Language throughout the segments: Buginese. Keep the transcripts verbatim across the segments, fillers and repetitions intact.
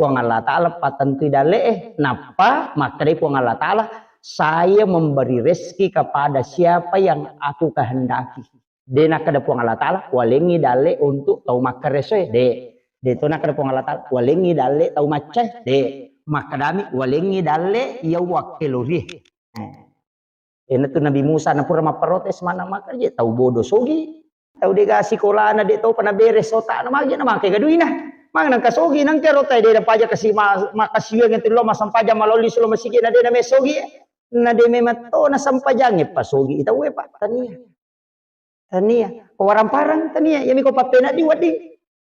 Puang Allah Ta'ala pattentui dalle'e, nappa makkedai Puang Allah Ta'ala, "Saya memberi rezeki kepada siapa yang aku kehendaki." De nakkeda Puang Allah Ta'ala, "Walengngi dalle untuk tau makkaresoe." De. De to nakkeda Puang Allah Ta'ala, "Walengngi dalle tau maccae." De. Makkedami, "Walengngi dalle iya wakkelorie." Eh. Iyanatu Nabi Musa na pura mapprotes, mana maka je tau bodo sogi, tau dega sikolana, de tau pana beres otakna, magi na maka gaduina. Mang nangka sogi, nangka rota de na paja kasi ma-, makasiwiang itu lo masampajang maloli sulo masigi na de na me sogi. Na de memang to na sampajang e pa sogi tau e pa tania. Tania, ko warang parang tania, iyami ko pappena di wedding.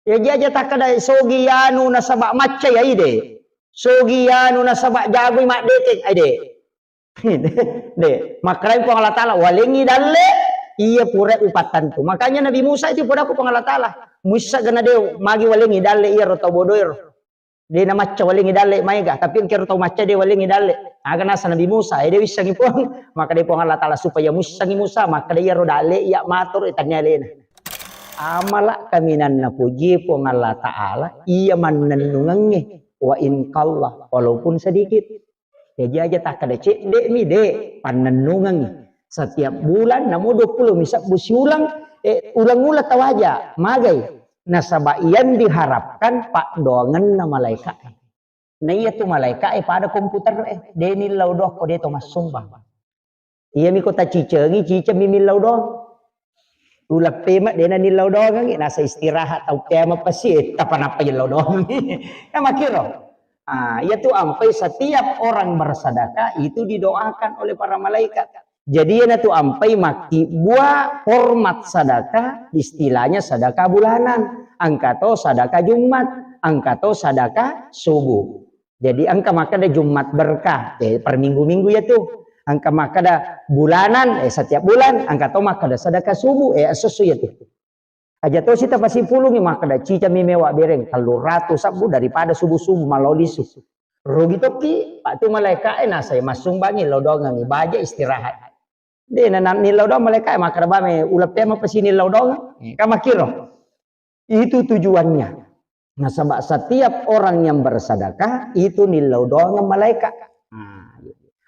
Ya jaja takkada sogi anu nasaba macca ya ide. Sogi anu nasaba jagoi maddeteng ide. De, makkedai Puang Allah Ta'ala, "Walengngi dalle iya pura upattantu." Makanya Nabi Musa itu pura ku Puang Allah Ta'ala, "Muissa gana de magi walengngi dalle iya ro tau bodoero." De na macca walengngi dalle maega, tapi engkero tau macca de walengngi dalle. Aga nasa Nabi Musa, eh, de wissengi Puang. Makkedai Puang Allah Ta'ala supaya muissengi Musa, makkeda iyaro dalle iya matoro e tania alena. Amala kaminanna pojie Puang Allah Ta'ala, iya mannennungengnge, wa in qalla, walaupun sedikit. Jaji aja takkeda cedde'mi, de, pannennungengngi. Setiap bulan, namo dua puluh mi sebbu siulang, eh, ulang-ulang tawaja, magai. Nasaba yang diharapkan paddoangenna malaika. Na iya tu malaika e pada komputer e, de nillau doang ko de to massumbang. Iyami ko tacicengi, ciceng mi millau doang. Uleng pema de na nillau doangengngi, nasa istirahat tau pema pasi, eh, tapa nappa illau doangengngi. Ya makiro. Ah, iya tu ampai setiap orang bersedekah itu didoakan oleh para malaikat. Jadi, iyana tu ampai makkibbua format sadaka, istilahnya sadaka bulanan. Engka to sadaka Jumat, engka to sadaka subuh. Jadi, engka makkeda Jumat berkah, eh, per minggu-minggu ya tu. Engka makkeda bulanan, eh, setiap bulan, engka to makkeda sadaka subuh, eh, esso-esso ya tu. Aja tosi tapasipulungi makkeda, "Cicami mewa bereng tellu ratu sabbu daripada subuh-subuh malao lisu." Rugi tokki, Pak, tu malaika e nasai massumbangi lao doangengngi baja istirahat. De na, na nillau doang malaika e makkeda, "Bame, uleng pema pasi nillau doang." Eh, kan makkiro. Itu tujuannya. Nasaba setiap orang yang bersedekah itu nillau doang malaika. Nah,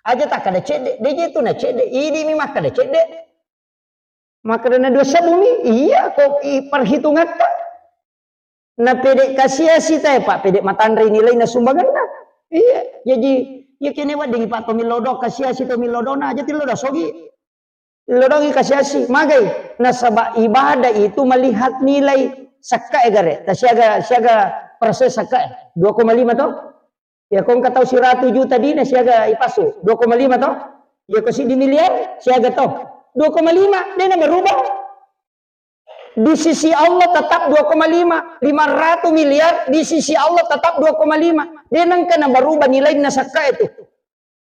aja takkeda cedde, de je tu na cedde, idi mi makkeda cedde. Makkedana dua sebbu mi, iya ko i-, perhitungatta. Na pede kasiasi tae, Pak, pede matanre nilaina sumbanganna. Iya, jaji, iya kene wedding, Pak, to millau doang kasiasi to millau doang, aja tillau doang sogi. Lodongi kasiasi, magai. Nasaba ibadah itu melihat nilai sakka e gare. Ta siaga, siaga persen sakka e. Dua koma lima to? Ya, ko engka tau siratu juta dina siaga ipasu, dua koma lima to? Ya, ko siddi miliar siaga to? Dua koma lima, de na berubah. Di sisi Allah tetap dua koma lima, lima ratus miliar di sisi Allah tetap dua koma lima. De nengka na berubah nilaina sakka itu.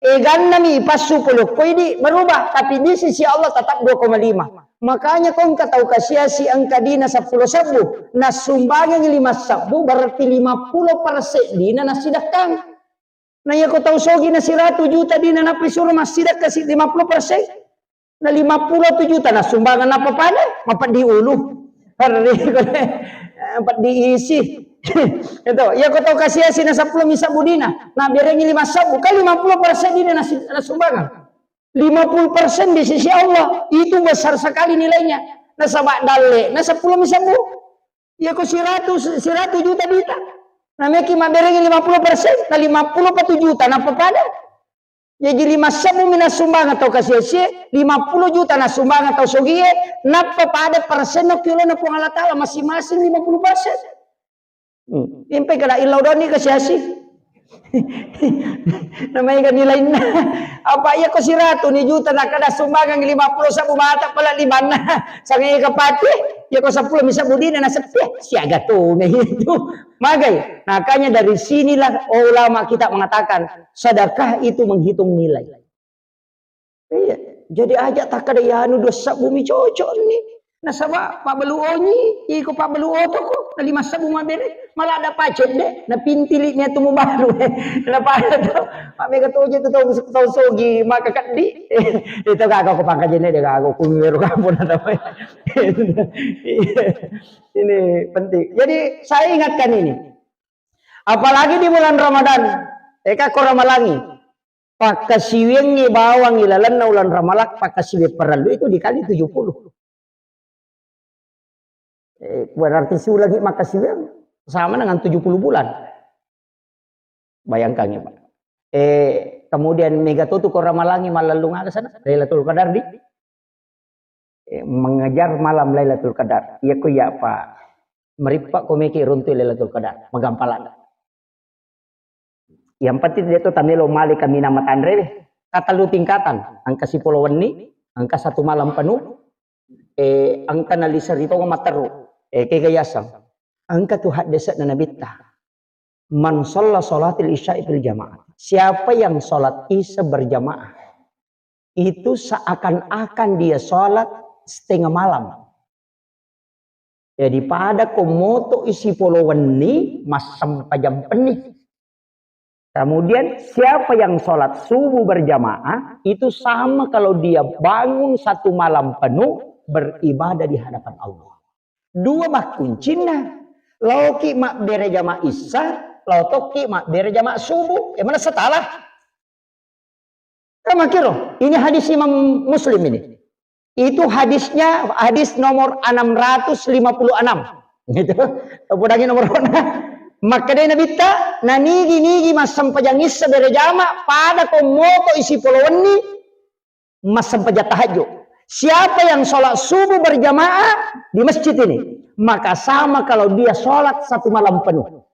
Egannami ipassu polokko idi berubah, tapi di sisi Allah tetap dua koma lima. Makanya ko engka tau kasiasi engka dina seppulo sebbu, nassumbangengi lima sebbu, berarti lima puluh persen dina nassidekkang. Na iya ko tau sogi na siratu juta dina nappa isuro massidekka si lima puluh persen. Na lima puluh tu juta nassumbangeng nappa pada, mapeddi ulu. Perri, eh, peddi isi. Itu, iya ko tau kasiasi na seppulo mi sebbu dina, na berengi lima sebbu, kan lima puluh persen dina nasi-, nassumbangeng. Lima puluh persen di sisi Allah, itu besar sekali nilainya. Nasaba dalle, na seppulo mi sebbu. Iya ko siratu, siratu juta dita. Na meki maberengi lima puluh persen, na lima puluh pa tu juta, nappa pada. Jaji lima sebbu mi nassumbangeng tau kasiasie, lima puluh juta nassumbangeng tau sogie, nappa pada persenna kiolona Puang Allah Ta'ala masing-masing lima puluh persen. Hmm. Impe kada illau doni kasiasi. Namanya kan nilainna. Apa iya ko siratu ni juta na kada sumbangan lima puluh sebbu mata pala limanna. Sangai kapati, iya ko seppulo mi sebbu dina na sepi. Siaga tu me itu. Magai. Makanya dari sinilah ulama kita mengatakan sedekah itu menghitung nilai. Iya, jadi aja takkada iyanu dua sebbu mi cocok ni. Nasaba pabbalu onyi, iko pabbalu otoko, na lima sebbu mabere, malah ada pacet de, na pintili ni atu mubalu. Na pada to, mega toje tu tau, tau sogi maka keddi. Itu kagak ko pangkajene de kagak ko meru kampung atau. Iya. Ini penting. Jadi saya ingatkan ini. Apalagi di bulan Ramadan, eka ko ramalangi, pakkasiwiangngi bawangngi lalenna ulang Ramalang, pakkasiwiang parellu itu dikali tujuh puluh. Eh, berarti siulangi makkasiwiang sama dengan tujuh puluh bulan. Bayangkan ya, Pak. Eh, kemudian mega to tu ko ramalangi mallellung aga sana, Lailatul Qadar di, eh, mengejar malam Lailatul Qadar. Iya ko iya, Pak. Merippa ko meki runtu Lailatul Qadar, magampalana. Yang penting dia tu tamelo male kaminang matanre deh. Katellu tingkatan, engka sipolo wenni, engka satu malam penuh, eh, engka nalisa ri tongo matteru. Eh, kega yaseng. Engka tu haddese'na Nabitta. "Man shalla shalatil isya'i fil jamaah." Siapa yang sholat Isya berjamaah, itu seakan-akan dia sholat setengah malam. Jadi pada ko moto isi polo wenni, massempajang penni. Kemudian siapa yang sholat subuh berjamaah, itu sama kalau dia bangun satu malam penuh beribadah di hadapan Allah. Dua makkuncinna. Laoki mabbere jama Isya, lao tokki mabbere jama subuh. Eh, mana setalah? Kan makkiro, ini hadis Imam Muslim ini. Itu hadisnya, hadis nomor enam ratus lima puluh enam. Gitu. Podangi nomor. Makkeda Nabitta, nanigi-nigi massempajang Isya bere jama, pada ko moto isi polo wenni, massempajang tahajud. Siapa yang sholat subuh berjamaah di masjid ini, maka sama kalau dia sholat satu malam penuh.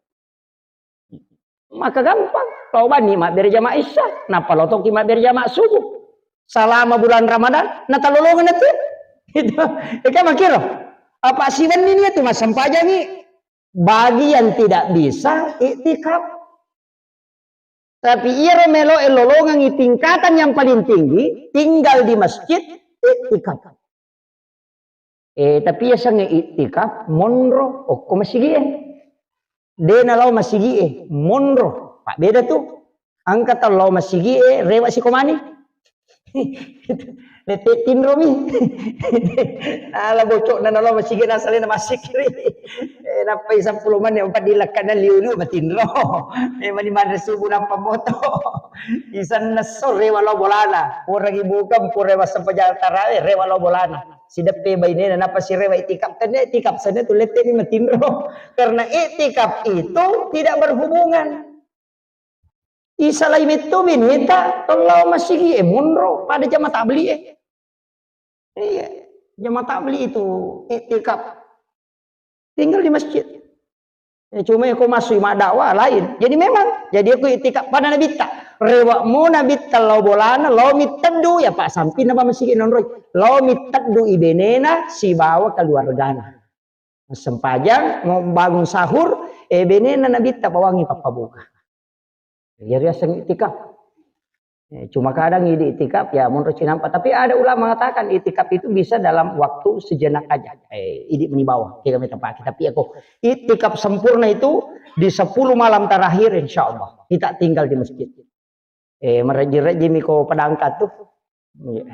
Maka gampang, lao banni mabbere jama Isya, nappa lao tokki mabbere jama subuh. Selama bulan Ramadan, natalolongeng natu. Itu, ya kan makkiro. Apa siwenni ni itu massempajangi. Bagi yang tidak bisa, iktikaf. Tapi iyaro melo e lolongengi tingkatan yang paling tinggi, tinggal di masjid, iktikaf. Eh, tapi yasengnge iktikaf, monro, okko masigie. De nalao masigie, monro. Pak beda tu. Engka tau lao masigie, rewa sikomani. Nete tinromi. Ala bocokna nalao masigie, nasalena masikiri. Eh, nappai seppulo menit, empat di lekkana liu-liu matinro. Eh, mani manre subuh nappa moto. Isenna so rewa lao bolana. Puragi bukeng, pura massempajang tarawe, rewa lao bolana. Sideppe bainena, nappa sirewa iktikaf. Tennia iktikaf, senna tu lette ni matinro. Karena iktikaf itu tidak berhubungan. Isalai metto beneta, lao masigi e, monro, pada jama tabli e. Iya, jama tabli itu iktikaf. Tinggal di masjid. Ya, cuma ko masui maddakwah lain. Jadi memang, jadi aku iktikaf pada Nabitta. Rewa mo Nabitta lao bolana, lao mitteddu, ya Pak, sampinna ba masigi nonroi. Lao mitteddu ibenena sibawa keluargana. Sempajang, mau bangun sahur, eh, benena Nabitta bawangi pappabuka. Jadi aseng iktikaf. Eh, cuma kadang idi iktikaf, ya, menurut cinampa. Tapi ada ulama mengatakan iktikaf itu bisa dalam waktu sejenak aja. Eh, idi meni bawah, kita minta pakai. Tapi aku iktikaf sempurna itu di sepuluh malam terakhir, insya Allah. Kita tinggal di masjid. Eh, marejji-rejji mi ko padangka tu. Iya.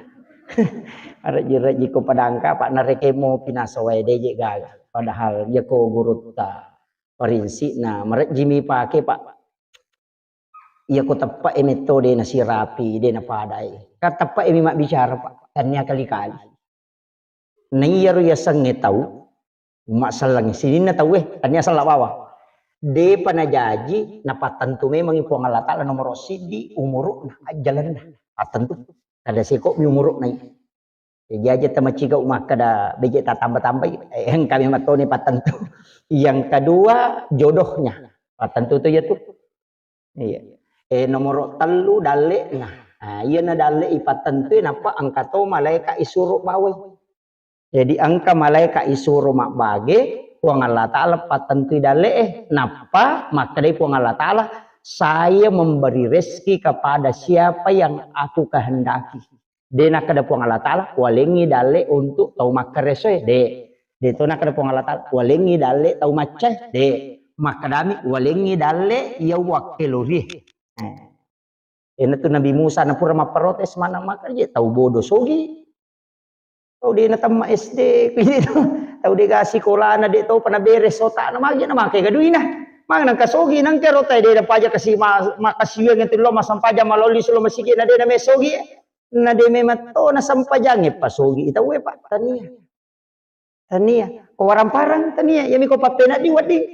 Marejji-rejji ko padangka, Pak, narekemo pinaso wae deje gaga. Padahal iya ko gurutta parinsi na marejji mi pake, Pak. Iya ko teppe e metto de nasirapi, de napadai. Kan teppe e mi mabbicara, Pak. Tania kali-kali. Naiyaro yasengnge tau, umma selleng sininna tauwe, tania sella bawang. Depa najaji, napattentu memangi Puang Allah Ta'ala nomoro siddi umuru'na, ajjalenna. Pattentu. Kada seko mi umuru'na i. Jaji aja tamaciga umakkada beje tatamba-tambai, eh, engka memang toni pattentu. Yang kedua, jodohnya. Pattentu tu ya tu. Iya. Eh, nomoro tellu dalle'na. Nah, iyana dalle ipattentu, nappa engka to malaika isuro bawai. Jadi engka malaika isuro mabbage, Puang Allah Ta'ala pattentui dalle'e, nappa makkedai Puang Allah Ta'ala, "Saya memberi rezeki kepada siapa yang aku kehendaki." De nakkeda Puang Allah Ta'ala, "Walengngi dalle untuk tau makkaresoe." De. De to nakkeda Puang Allah Ta'ala, "Walengngi dalle tau maccae." De. Makkedami, "Walengngi dalle iya wakkelorie." Eh. Iyanatu Nabi Musa napura mapparotes maneng makkeda, "Tau bodo sogi. Tau de natemma S D, tau de ga sikolana, de tau pa naberes otana, magi na make gaduina." Mang nangka sogi nangka ro tae de paja kasi ma-, makasiwiang itu lo masampajang malolli selo masigi na de na me sogi. Na de me matto na sampajang e pasogi ita we Pak tania. Tania. Ko warang parang tania. Yami ko pappena di wedding.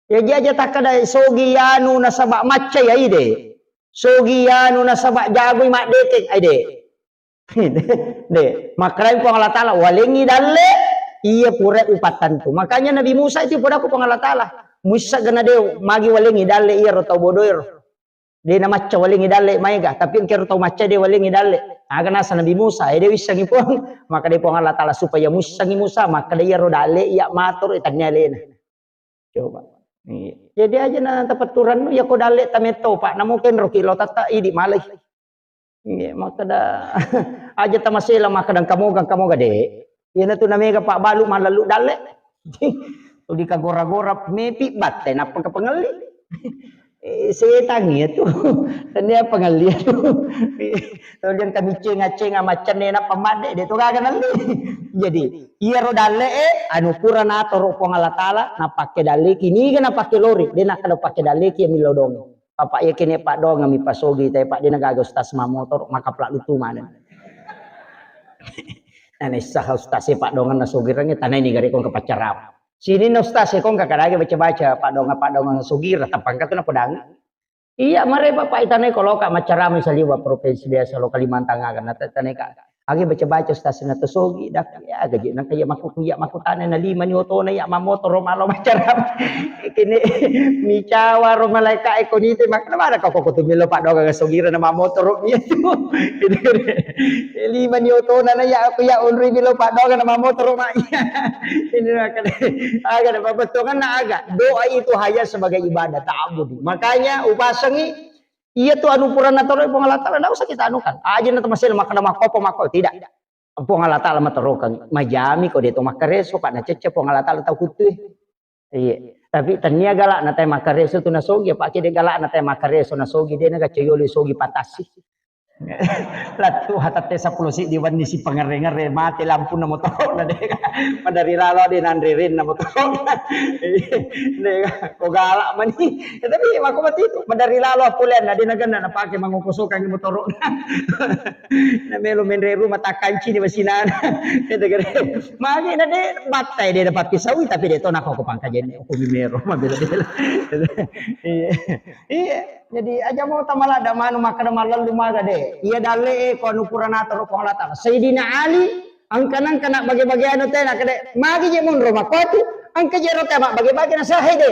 Ya jaja takkada sogi yanu nasaba macca ya ide. Sogi yanu nasaba jagoi maddekeng ide. De, makkedai Puang Allah Taala, "Walengngi dalle, iya pura upattantu." Makanya Nabi Musa itu pura ku Puang Allah Taala, "Muissa gana de magi walengngi dalle iya ro tau bodoero." De namacca walengngi dalle maega, tapi engkero tau macca de walengngi dalle. Aga nasa Nabi Musa, eh, de wissengi Puang. Makkedai Puang Allah Taala supaya muissengi Musa, makkeda iyaro dalle iya matoro itanni alena. Coba. Iya. Jadi aja na tapatturannu, ya ko dalle tametto, Pak. Namo kenro ki lo tatta idi malai. Iya, makkeda aja tamasela makkeda kamoga, kamoga de. Iyana tu namega Pak Balu malallu dalle. Tuli kagora-gora mepi batte nappa kapangelli. Eh, setang iya tu. Tania pangelli tu. Tuli kami cenga-cenga macenne nappa madde de tu gaga nalli. Jadi, iyaro dalle e anu pura natoro Puang Allah Taala napakke dalle ki niga napakke lori, de nakkeda pakke dalle ki millau dong. Bapak iya kene paddoangeng mi pasogi tai Pak, de nagaga ustaz mamotoro maka pelalu tu maneng. Nana issaha ustaz e paddoangeng na sogirangnge tanai ni gare kong ke pacarama. Sininna ustaz e kong kakadage baca-baca paddoangeng-paddoangeng sogira tapangka tu napodang. Iya mare Bapak itanai ko loka macarama saliwa provinsi biasa lo Kalimantan aga na tanai ka. Agi baca-baca ustaz na to sogi dak ya gaji nang kaya maku kuya maku tane na lima ni otona ya mamotoro malo macarama. Kene micawa ro malaika e konite mak na mana kau kau tu milo paddoangeng sogira na mamotoro iya tu. Lima ni otona na ya aku ya unri milo paddoangeng na mamotoro mak iya. Ini makanya aga na babettongan na aga doa itu hanya sebagai ibadah ta'abudi. Makanya upasengi iya tu anu purana toro Puang Allah Taala ndak usah kita anukan. Aja na temasel makan makkopo makko tidak. Puang Allah Taala matorokeng, majami ko de to makkareso, Pak, nacecce Puang Allah Taala tau kuttue. Iya. Tapi tania galak na tai makkareso tu nasogi, Pak, kede galak na tai makkareso nasogi, de na gacco yolo sogi patasi. Lattu hatatte seppulo siddi wenni si pangere-ngere mate lampunna motoro na de. Madari lalo de nanre renna motoro. De ko galak mani. Ya, tapi mako mati itu madari lalo apoleanna de na genna napake mangoko sokang motoro. Na melo menre rumah takkanci ni masinana. Kata kere. Magi na de battai de na papisaui tapi de to nako ko pangkajenne ko mimero mabela-bela. Iya. Iya. Jadi aja mau tamaladda manu makkeda mallallu maga de. Iya dalle e ko anu pura natoro Puang Allah Taala. Sayyidina Ali engka nengka na bage-bage anu tena kede. Magi je monro makotu engka je rota mabbage-bage na sahe de.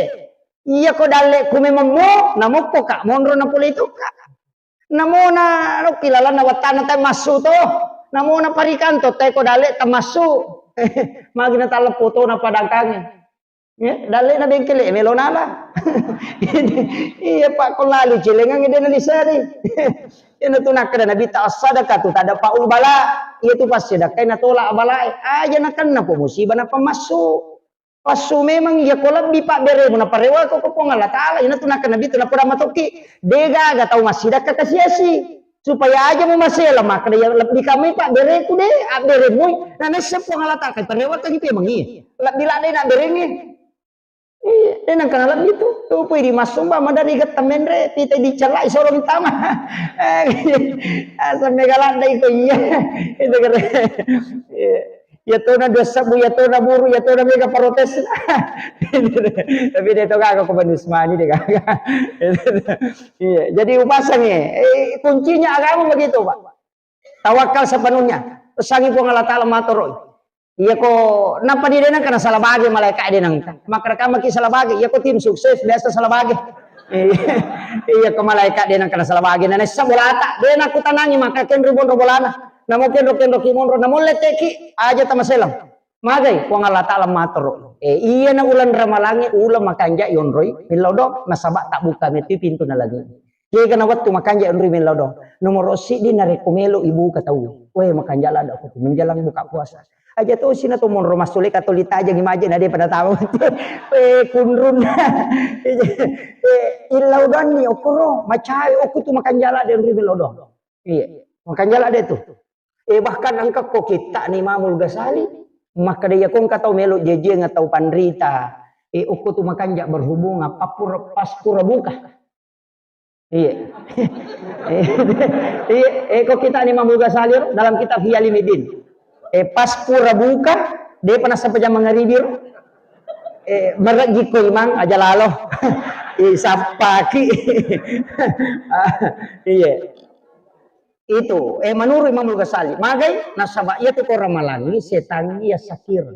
Iya ko dalle ku memang mo namokko ka monro na pole itu ka. Namona lokki lalanna wattana tai massu to. Namona parikanto tai ko dale tamassu. Magi na taleppo to na padangkange. Ya, dale na bengkele melo nala. Iya Pak ko lalu celengang de na lisari. Iya na tu nakkeda Nabi ta sadaqatu tadfa'ul bala. Iya tu passedekah na tolak balae. Aja nakenna po musibah na pamassu. Passu memang iya ko lebbi pabberemu naparewako ko Puang Allah Taala, ina tu nakkeda Nabi tu napoda matokki, degaga tau massidakka kasiasi. Supaya aja mu masela makkeda iya lebbi kamai pabbereku de, abberemui, na nessa Puang Allah Taala kai parewakkangi pemeng iya. Lebbi ladde na abberengi. Iya, de nangka nalebbi tu. Tupui di massumba madari getta menre, pita dicellai soro mitama. Asa mega ladde iko iya. Itu keren. Iya. Iya tona dua sebbu, iya tona buru, iya tona mega protes. Tapi de to gaga ko Bani Usmani de gaga. Iya, jadi upasangi. Eh, kuncinya agama begitu, Pak. Tawakal sepenuhnya. Pesangi Puang Allah Taala matoroi. Iya ko napa di denang kana salah bagi malaikat denang. Makrekamaki salah bagi. Iya ko tim sukses biasa salah bagi. Iya ko malaikat denang kana salah bagi. Nana issa bolata denang kutanangi maka kenru bonro bolana. Namo kenro kenro ki monro namo leteki aja tamaselang. Magai Puang Allah Taala matoro. Eh, iya na ulang ramalangi ulang makanja yonroi millau do nasaba tak buka meti pintu na lagi. Kega na wettu makanja onroi millau do. Nomoro siddi narekko melo ibuka tau. Weh makanja lada ko menjelang buka puasa. Aja to sina to monro masule katoli taja gimaje na de pada tahu. Weh kunrun. Eh, illau donni okoro macawe okku tu makanja lada onroi millau do. Iya. Makanja lada tu. Eh, bahkan engka ko kitta ni Imamul Ghazali, makkeda iya ko engka tau melo jejiang tau panrita, Eh, okko tu makanja berhubungan, pas pura, pas pura buka. Iya. Iya, eh, kok kita ni Imam Ghazali dalam kitab Ihya Ulumuddin. Eh, pas pura buka, de pernah sampai jam mangaribi. Eh, merek jiko imang aja lalo. Eh, sapaki. Ah, iya. Itu, eh, menurut Imam Ghazali, magai nasaba iya tu ko ramalangi setan iya sakir.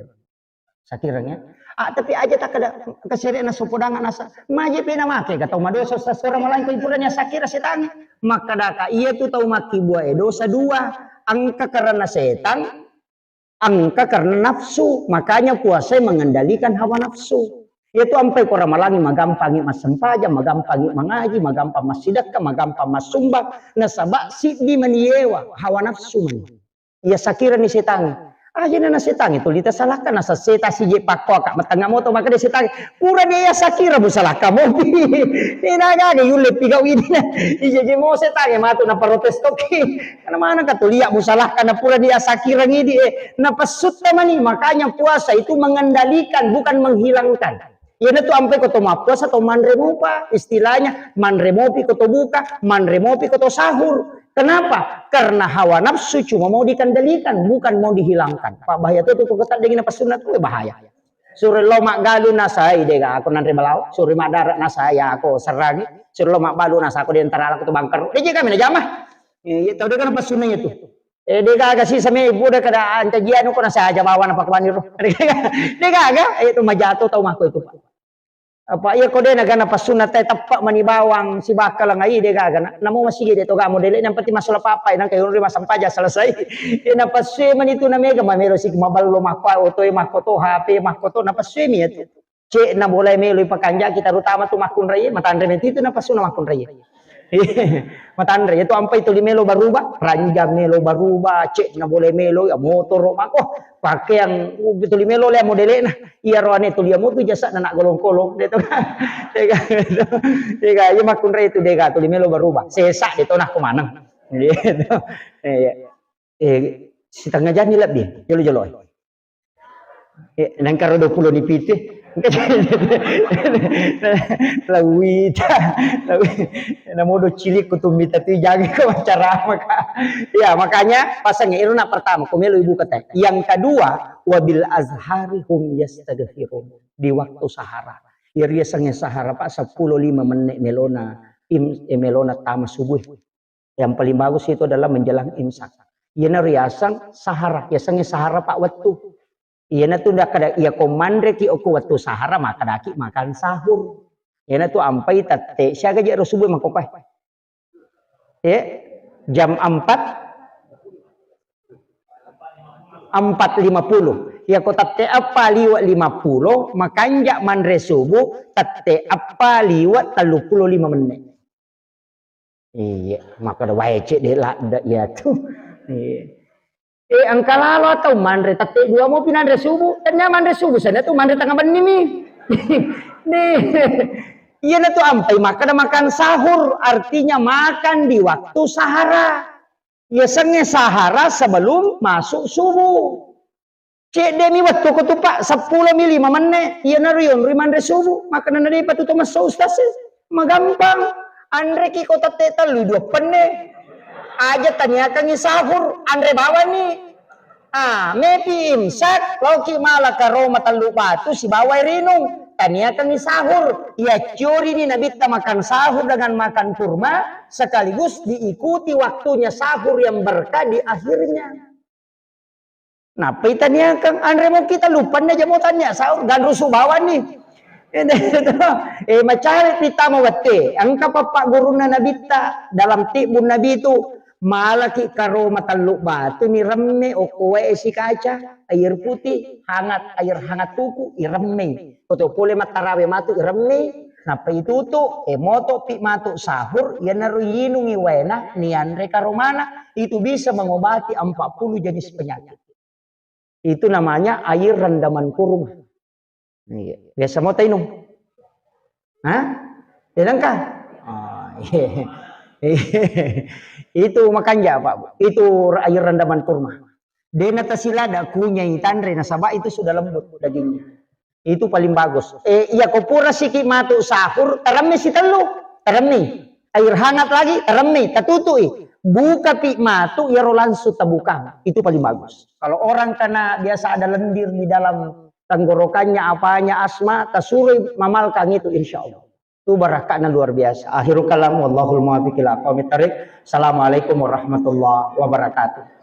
Sakireng ya. Ah, tapi aja tak ada keserian sopodangan nasa. Maje pena make ga tau madosa sasora malangi ko ipuranya sakira setan. Maka daka iya tu tau maki buah dosa dua. Engka karena setan, engka karena nafsu. Makanya puasa mengendalikan hawa nafsu. Iya tu ampai ko ramalangi magampangi massempajang, magampangi mangaji, magampang massidekka, magampang massumbang. Nasaba siddi maniewa hawa nafsu mani. Iya sakirani setangnge. Aja nana setangnge tuli tasalakka nasa seta sije pakko aka matengnga moto maka de setangnge. Pura de iya sakira musalakka mopi. Ina gaga yulle pigau ini. Ije je mo setangnge matu na protes toki. Karena mana ka tulia musalakka na pura de iya sakira ngidi eh. Na pessutta mani makanya puasa itu mengendalikan bukan menghilangkan. Iyanatu ampai ko to mappuasa to manre mopa, istilahnya manre mopi ko to buka, manre mopi ko to sahur. Kenapa? Karena hawa nafsu cuma mau dikendalikan, bukan mau dihilangkan. Pak bahaya tu tu ko taddengi napassunna tu bahaya. Suro lo maggalu nasai dega aku nanre balawo, suro madara nasai aku serangi, suro lo magbalu nasa aku di antara aku tu bangker. Dia kami na jama. Iya tau dega napassunna itu. Eh, de gaga sisa me buda kada ancajianu ko nasa aja bawa na pakabani ro. De gaga, eh, itu majato tau mako itu, Pak. Apa iya ko de na gana passunna te teppa mani bawang si bakka langai de gaga na. Namo masigi de to gamo dele yang penting masuk papa nang kayu ri masampaja selesai. Eh, na passu mani tu na mega mamelo si maballo makko oto e makko to H P makko to na passu mi itu. Cek na boleh melo ipakanjaki terutama tu makkunrai, matanre meti tu na passu na makkunrai. Matanre itu ampai tuli melo baruba, ranjang melo baruba, cek na boleh melo ya motor mako, pakaian tuli melo le modele na, iya roane tuli mo tu jasa na nak golong-golong de to. Dega, dega, iya makkunrai tu dega tuli melo baruba, sesa de to nak maneng. Gitu. Iya. Eh, setengah jam ni lebih, jolo-jolo. Eh, nengkaro dua puluh ni pitu. Lawita, lawi. Namodo cilik ko tumita tu jagi ko acara maka. Ya, makanya pasang ero na pertama ko melo ibu kata. Yang kedua, wabil azhari hum yastaghfirun. Di waktu sahara. Ya riasange sahara Pak sepuluh lima menit melona im, eh, melona tama subuh. Yang paling bagus itu adalah menjelang imsak. Iyana riaseng sahara, yasengnge sahara pak wettu. Iyana tu ndak kada iya ko manre ki okko wettu sahara maka daki makan sahur. Iyana tu ampai tette siaga je ro subuh mako koe. Eh, jam empat, empat lima puluh. Ya ko tette eppa liwa lima puluh, makanja manre subuh tette eppa liwa tellu puluh lima menit. Iya, makkeda wae cek de ladde iya tu. Iya. Eh, engka lalo atau manre tette dua mo pinanre subuh, tanya manre subuh sana tu manre tengah benni mi. Deh. Iya na tu ampai makkeda makan sahur, artinya makan di waktu sahara. Yasengnge sahara sebelum masuk subuh. Cedde mi wettu ko tu, Pak, seppulo mi lima menne, iyanaro yonroi manre subuh, makana na depa tu to messo ustaz e. Magampang. Anreki ko tette tellu dua penne. Aja taniakangi sahur, anre bawani. Ah, mepi imsak, laoki mala karoma tellu batu sibawa rinung. Taniakangi sahur. Iya ciorini nabitta makan sahur dengan makan kurma, sekaligus diikuti waktunya sahur yang berkah di akhirnya. Nappa itaniakang, anre mo kita lupanna jamo tania sahur, ganrusu bawani. Eh, macari pitama wette, engka pappa gurunna nabitta, dalam tibbun nabi tu, malaki karoma tellu batu ni remme, okko wae sikaca, air putih, hangat, air hangat tuku, iremme. Koto pole mattarawe matu iremme, nappa itutu, e moto pi matu sahur, iyanaro yinungi waena, nianre karomana, itu bisa mengobati empat puluh jenis penyakit. Itu namanya air rendaman kurma. Iya. Biasa mo tainung? Hah? Tenangkah? Oh, iya. Itu makanja, Pak. Itu air rendaman kurma. Dena tasilada kunyai tanre nasaba itu sudah lembut dagingnya. Itu paling bagus. Eh, iya ko pura siki matu sahur, teremmi sitellu, teremmi. Air hangat lagi, teremmi, tatutui. Buka pi matu, iyaro langsung tabukang. Itu paling bagus. Kalau orang kena biasa ada lendir di dalam tenggorokannya, apanya, asma, tasurui mamalkang itu, insya Allah. Itu barakatnya luar biasa. Akhirul kalam, wallahul muwaffiq ila aqwamit thariq. Assalamualaikum warahmatullahi wabarakatuh.